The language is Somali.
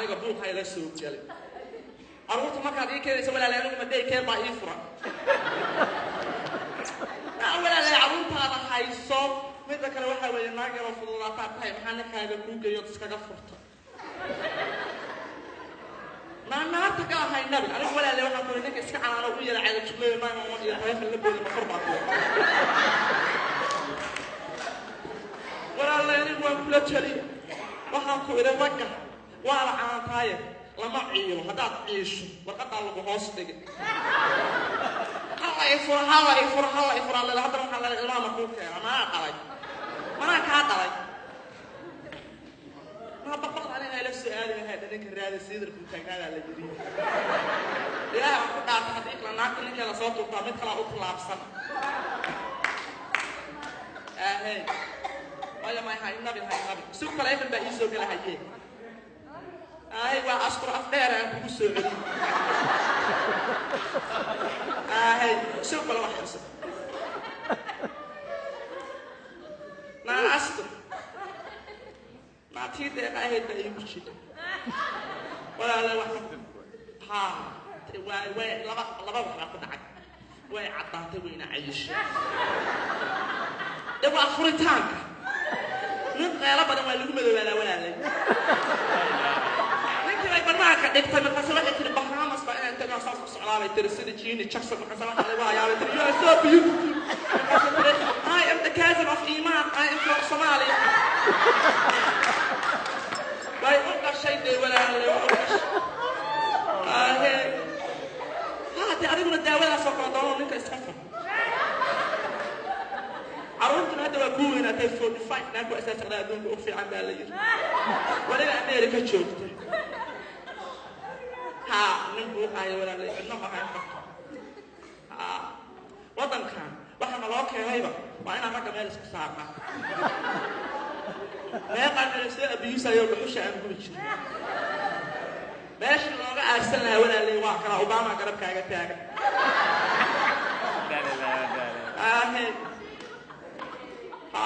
Aniga buuq hayla soo galay. Carruurta markaad ii keenaysa, walaalay, anigu ma day care baa ii furan? Naa walaalay, carruurtaada hayso. Midda kale waxaa weeye, naag yaroo fududaataa tahay, maxaa ninkaaga kuu geeyood iskaga furta? Naa naarta ka ahay nabi. Anigu, walaalay, waxaan ku ninka iska canaano u yara caga jugleeyo 911 iyo taleefon la booda mafur baa kuwa. Walaalay, anigu waan kula jaliya. Waxaan ku idhi, ragga waa la canaantaaye, lama ciilo. Haddaad ciisho, warqadaa lagu hoos dhigay. Hala ifura, hala ifura, hala ifura lela. Haddana waxaa leedahay ilmaha ma kuu keena? Manaa dhalay? Manaa kaa dhalay? Maa baqbaqda aniga ila soo aadi lahayd. Ninka raada siidarkuu taagnaadaa la yidhi. Ilaahay aan ku dhaartay, haddii kala naagta ninkeeda soo tuurtaa, mid kalaa u tallaabsan. Ahey, maya, may hay nabin, hay nabin. Si taleefon baa ii soo gala hayee. Ahay, waa astur af dheer aan kugu soo celin. Ahay, si kale wax xirsan. Naa astur, naa tii deeqa ahayd baa iigu jira, walaale. Wax haa waa way laba laba wax baa ku dhacay. Way caddaatay, wayna cayishay. De waa furitaanka. Nin qeelo badan waa lagu madoobaalaa, walaalay. Ninkii bay banaanka dhigtay. Markaase waxay tiri, Bahamas baa inaan tagaa, saas u socdaabay tiri, sida Jeannie Jackson. Markaase waxaa lagu hayaabay tiri, "You are so beautiful." Markaase tiri, "I am the cousin of Iman. I am from Somalia." Way u dhashay dee, walaalay, waa u dhashay. Ahe, ha dee, adiguna daawadaas oo kale doono, ninka iska fur. Carruurtuna hadda waa kuu weynaatay. 45 naag ku asaasaqda adduunka u fiican baa la yidhi, weliba America joogta. Ha nin buuqaayo, walaalay, cidno ma hayn karto. Ha waddankan waxaa naloo keenayba waa inaan ragga meel isku saarnaa. Meeqaa nala soo abiyuusayo, dhuxusha aan gubi jirin, meeshii looga aarsan lahaa, walaalay, waa kana Obama garabkaaga taagan. Ahe, ha